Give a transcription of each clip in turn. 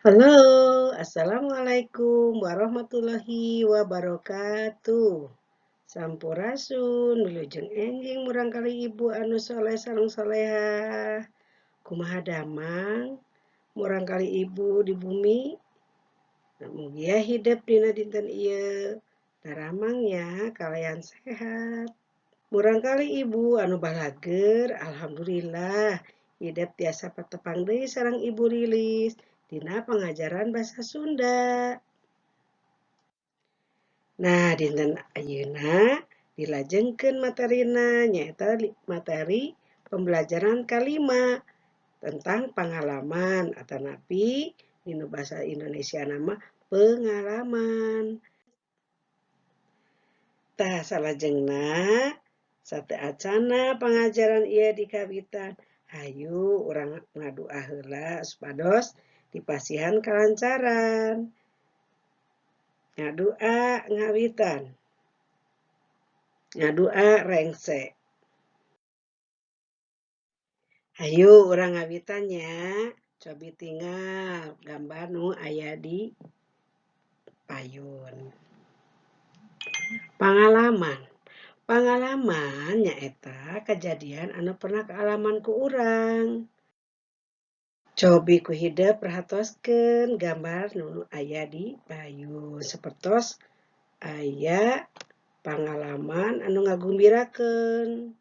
Halo, assalamualaikum warahmatullahi wabarakatuh. Sampurasun, wilujeng enjing murangkalih ibu anu soleh sareng soleha. Kumaha damang murangkalih ibu di bumi? Nah, mugia hidep dina dinten ieu daramang nya kalayan sehat. Murangkalih ibu anu balageur, alhamdulillah hidep tiasa patepang deui sareng Ibu Lilis dina pangajaran basa Sunda. Nah, dinten ayeuna dilajengkeun materina nyaeta materi pembelajaran kalima tentang pangalaman atanapi dina basa Indonesia mah pengalaman. Tah, salajengna sateuacanna pangajaran ieu dikawitan, hayu urang ngadua heula supados dipasihan kalancaran. Ngadua ngawitan. Ngadua rengse. Hayu urang ngawitan nya, cobi tingal gambar nu aya di payun. Pangalaman. Pangalaman nyaeta kajadian anu pernah kaalaman ku urang. Cobi ku hidep perhatoskeun gambar nu aya di payun sapertos aya pangalaman anu ngagumbirakeun.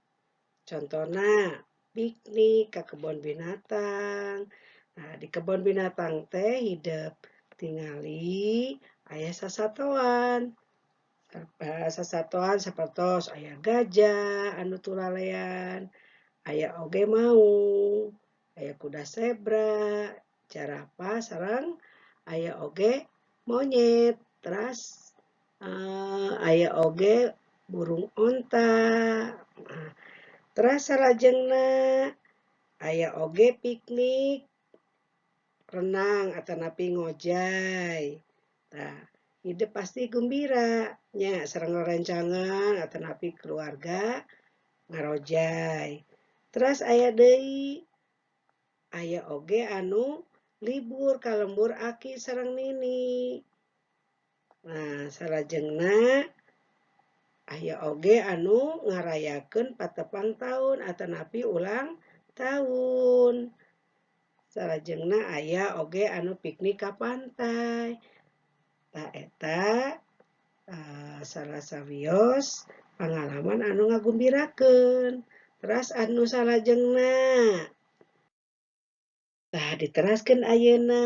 Contona piknik ka kebon binatang. Nah, di kebon binatang teh hidep tingali aya sasatoan. Sasatoan sapertos aya gajah anu tulalean, aya oge maung, aya kuda zebra, jarapah sareng aya oge monyet, teras aya oge burung onta. Nah, teras salajengna aya oge piknik renang atanapi ngojay. Tah, hidep pasti gumbira nya sareng rerencangan atanapi keluarga ngarojay. Teras aya deui aya oge anu libur ka lembur aki sareng nini. Nah, salajengna aya oge anu ngarayakeun patepang taun atanapi ulang taun. Salajengna aya oge anu piknik ka pantai. Tah, eta salah sawios pangalaman anu ngagumbirakeun. Teras anu salajengna, tah, diteraskeun ayeuna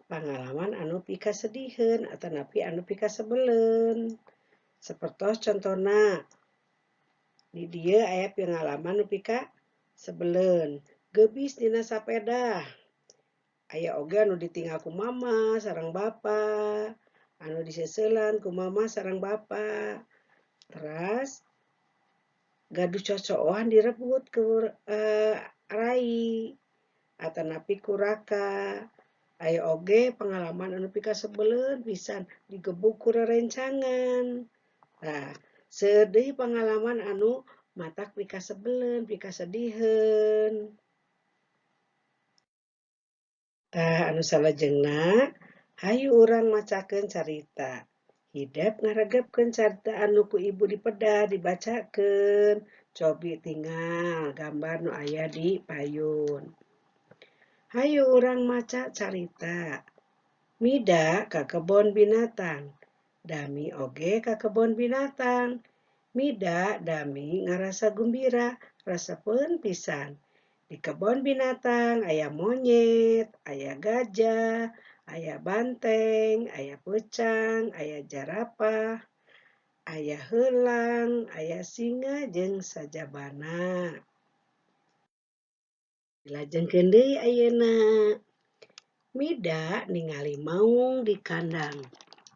pangalaman anu pikasediheun atanapi anu pikasebeleun. Sapertos contona di dieu aya pengalaman nu pikasebeleun, geubis dina sapeda. Aya oge anu ditinggal ku mama sareng bapa, anu diseseulan ku mama sareng bapa. Teras gaduh cocooan direbut ku rai atanapi ku raka. Aya oge pengalaman anu pikasebeleun pisan digebug ku rerencangan. Tah, seueur deui pangalaman anu matak pikasebeleun, pikasediheun. Tah, anu salajengna hayu urang macakeun carita. Hidep ngaregepkeun carita anu ku ibu dipeda dibacakeun. Cobi tingal gambar nu aya di payun. Hayu urang maca carita. Mida ka kebon binatang. Dami oge ka kebon binatang. Mida Dami ngarasa gumbira, resepeun pisan. Di kebon binatang aya monyet, aya gajah, aya banteng, aya peucang, aya jarapah, aya heulang, aya singa jeung sajabana. Dilajengkeun deui ayeuna. Mida ningali maung di kandang.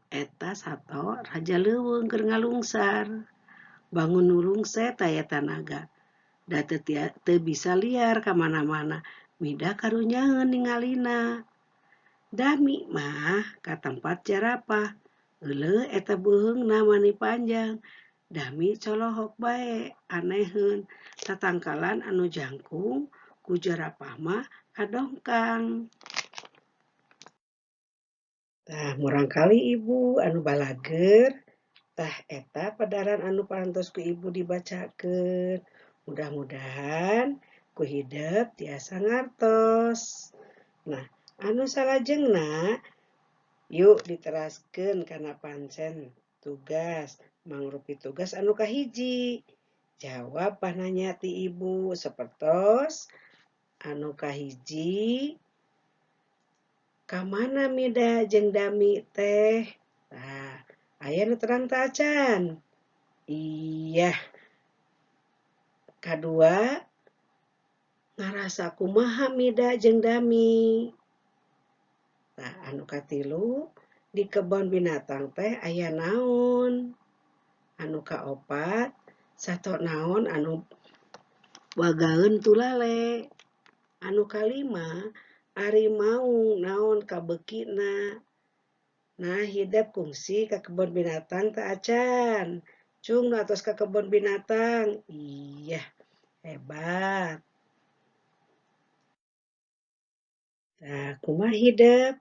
Eta sato raja leuweung keur ngalungsar. Bangun nu rungse taya tanaga. Da teu bisa liar ka mana-mana. Mida karunyaeun ningalina. Dami mah ka tempat jarapah. Euleuh eta beuheungna mani panjang. Dami colohok bae aneheun tatangkalan anu jangkung ku jarapah mah kadongkang. Tah murangkalih Ibu anu balageur, tah eta padaran anu parantos ku Ibu dibacakeun. Mudah-mudahan ku hidep tiasa ngartos. Nah, anu salajengna yuk diteraskeun kana pancen tugas, mangrupi tugas anu kahiji. Jawab pananya ti Ibu sapertos anu kahiji, ka mana Mida jeung Dami teh? Tah, aya nu terang teu acan? Iya. Kadua, ngarasa kumaha Mida jeung Dami? Tah, anu katilu, di kebon binatang teh aya naon? Anu kaopat, sato naon anu wagaeun tulale? Anu kalima, ari maung naon kabeukina? Nah, hidep kungsi ka kebon binatang teu acan? Cung nu atos ka kebon binatang. Iya, hebat. Tah, kumaha hidep?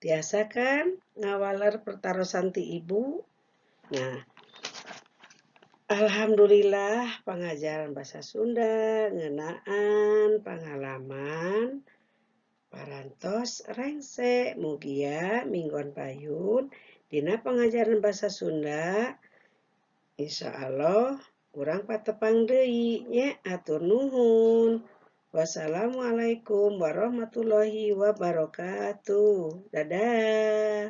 Tiasa kan ngawaler pertarosan ti Ibu? Nah, alhamdulillah pangajaran basa Sunda ngeunaan pangalaman parantos rengse. Mugia minggon payun dina pangajaran basa Sunda insyaallah urang patepang deui nya. Atur nuhun. Wassalamualaikum warahmatullahi wabarakatuh. Dadah.